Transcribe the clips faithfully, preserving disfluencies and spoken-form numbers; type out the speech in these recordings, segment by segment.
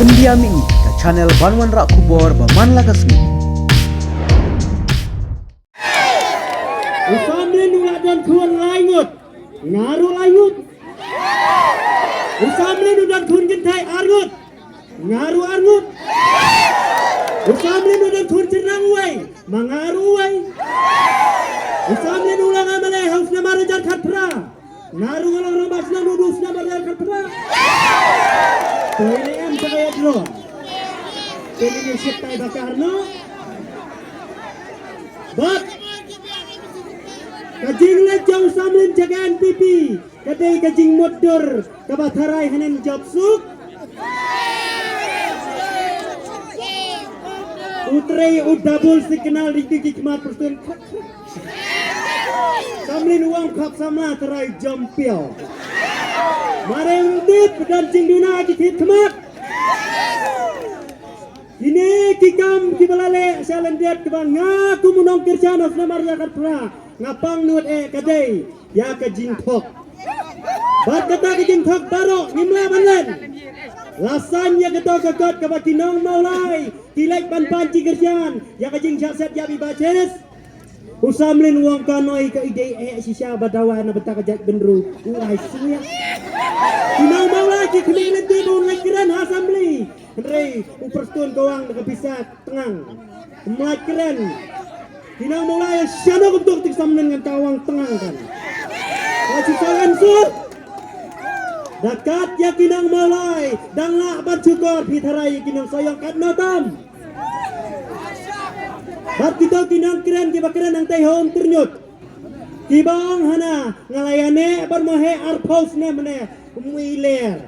India Mini, ka channel ban wanrah khubor ba man la ka sngi. U Samlin u la don khun lai ngut. Nga ruh lai ngut. U Samlin u don khun kynthei ar ngut. Nga ruh ar ngut. U Samlin u don khun chyrnang uwei. Ma nga ruh uwei. U Samlin u long M L A ha u snem ar hajar khatphra. Nga ruh nga long rangbah shnong u du snem ar hajar khatphra. To ine em ka ïa draw. Te ine shit tai ba ka arno. Bad ka jingleit jong u Samlin jong ka N P P ka dei ka jingmutdur kaba tharai hanen jop suk. U trei u double signal ri ki khmat prestone. Samlin u ong khap samla tharai jom piaw. Mareng dip dan jingduna ki thit khmat. Kine ki kam kiba la leh sha lyndet kiba nga kum u nongkyrshan ha u snem ar hajar khatphra nga pang nud eh ka dei ïa ka jingthok. Bad kata ka jingthok baroh ngim lah ban len. La saiñ ïa kato ka kot kaba ki nong Mawlai ki leit ban pan jingkyrshan ïa ka jingshah set ïa bi ba cheris. U Samlin u ong ka noi ka idei eh shisha ba dawa na bynta ka jaitbynriew u ai sngewbha. Ki nong Mawlai ki khmih lynti ba un leit kren ha assembly. Hynrei u prestone ka wang da ka pisa tngang. Mlai kren. Ki nong Mawlai shano ka bdok tik Samlin ngan ka wang tngang kan. Ka shisha kan sur. Da kat ïa ki nong Mawlai dang lah ban shukor phi tharai ïa ki nong Sohiong katno tam. Bad kito ki nongkren kiba kren hangtei ha Umtyrñut kiba ong hana nga la ïaneh bad mo he arphew snem ne um i ler.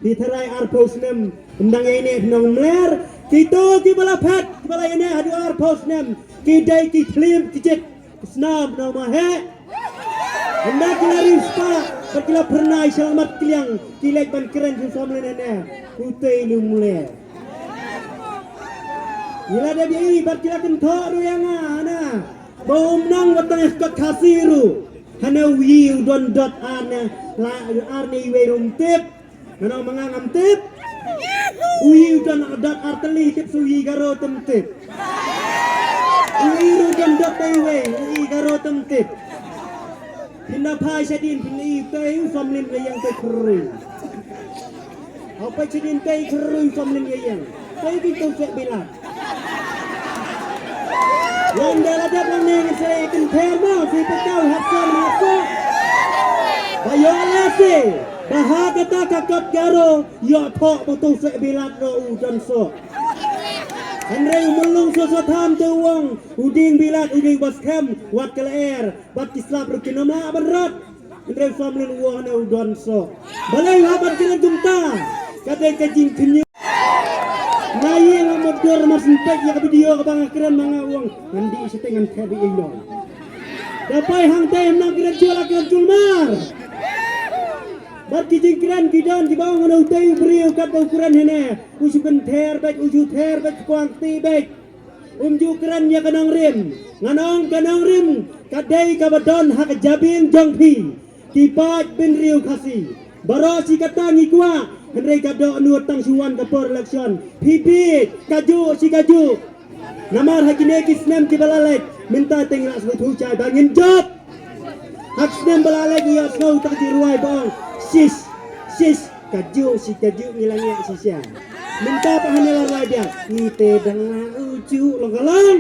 Phi tharai arphew snem um dang ïaneh nong mler. Kito kiba la phet kiba la ïaneh haduh arphew snem ki dei ki khlim ki jit ki snam nong ma he. Ynda ki la riewspah bad ki la phyrnai sha mat kliang ki leit ban kren sha u Samlin ne u tei lu mle. Ki la dep ïa i bad ki la kynthoh ruh ïa nga hana ba um nang wat tang ïa kot Khasi ruh. Hana u i u don dot ar ne la ar ne iwei ruh um tip. Ngan ong ma nga ngam tip. U i u don dot ar tylli tip sa u i Garo tam tip. U i ruh don dot tei wei u i Garo tam tip. Phin da phai shadien phin i tei u Samlin ka ïeng tei khrui. Au peit shadien tei khrui u Samlin ka ïeng. Tei ki tei sek bilat. Long da la dep long ne ngi sa ïa kynther mo sa ïa pyntaw hap sa ma hap sa. Ba ïoh lehse ba ha kata ka kot Garo ïoh thoh ba uto u seh bilat ruh u don soh. Hynrei u Myllung Soso Tham te u ong u dieng bilat u dieng ba skhem wat ka lyer bad ki slap ruh kin ym lah ban rat. Hynrei u Samlin u ong ne u don soh. Balei u hap ban kren kumta? Ka dei ka jingkhynñiuh. Nga ïeng ha mutdur mar shu peit ïa ka video kaba nga kren ma nga ong ngan dih shatei ngan khet ïa i long. Da poi hangtei ym nang kren jur la kren julmar. Bad ki jingkren ki don kiba ong hana utei u briew katba u kren hene u shu kynther beit u shu ther beit kwang kti beit. Um ju kren ïa ka nongrim. Ngan ong ka nongrim ka dei kaba don ha ka jabieng jong phi. Ki paid bynriew Khasi baroh shi katta ngi kwah. Hynrei ka dohnud tang shu wan ka por election phi bieit kajuh shi kajuh. Namar ha kine ki snem kiba la leit mynta te ngi la sngewthuh shai ba ngin jop. Ha ki snem ba la leit ngi ïohsngew tang ki rwai ba ong shish shish kajuh shi kajuh ngi la ngiah shisha. Mynta pat hane la rwai biang ngi te dang la uju long ka long.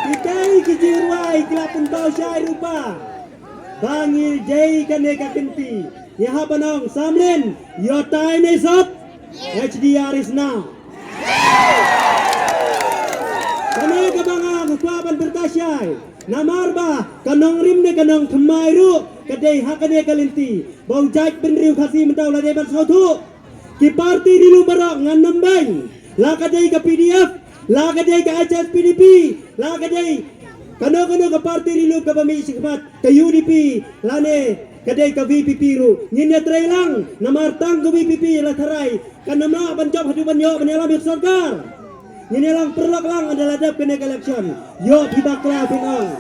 Kitei ki jingrwai ki la pynpaw shai ruh ba ba ngi dei kane ka kynti. Ngi hap ban ong Samlin, your time is up. H D R is now. Kane kaba nga kwah ban pyrta shai namar ba ka nongrim ne ka nongthymmai ruh ka dei ha kane ka lynti ba u jait bynriew Khasi mynta u la dei ban sngewthuh. Ki parti ri lum baroh ngan ym beiñ, la ka dei ka P D F, la ka dei ka H S P D P, la ka dei kano kano ka parti ri lum kaba mih shakhmat, ka U D P lane ka dei ka V P P ruh ngin ïatrei lang namar tang ka V P P la tharai kan ym lah ban jop haduh ban ïoh ban ïalam ïa ka sorkar. Ngin ïalang pyrlok lang ynda la dep kane ka election. Ïoh phi bakla phin ong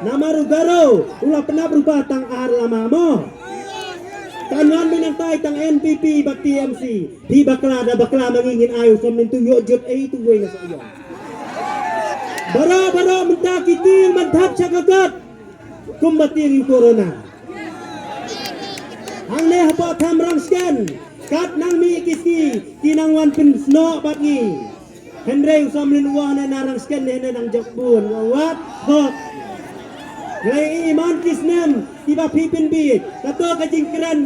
namar u Garo u la pynap ruh ba tang ar lama mo. Ngan mynta tang N P P bad T M C. Phi bakla da bakla ma ngi, ngin ai u Somlin tu ïoh jut ei tu wei na sa ïoh. Baroh baroh mynta ki tieng ban thap sha ka kot. Kumba tieng ïa u corona. Hangne hapoh Thamrang Sken, kat nang mih ki sngi ki nang wan pynsnoh bad ngi. Hynrei u Somlin u ong ne na Rang Sken ne, ne nang jop bun, u ong wat hok. Ngi i man ki snem kiba phi pynbieit, kato ka jingkren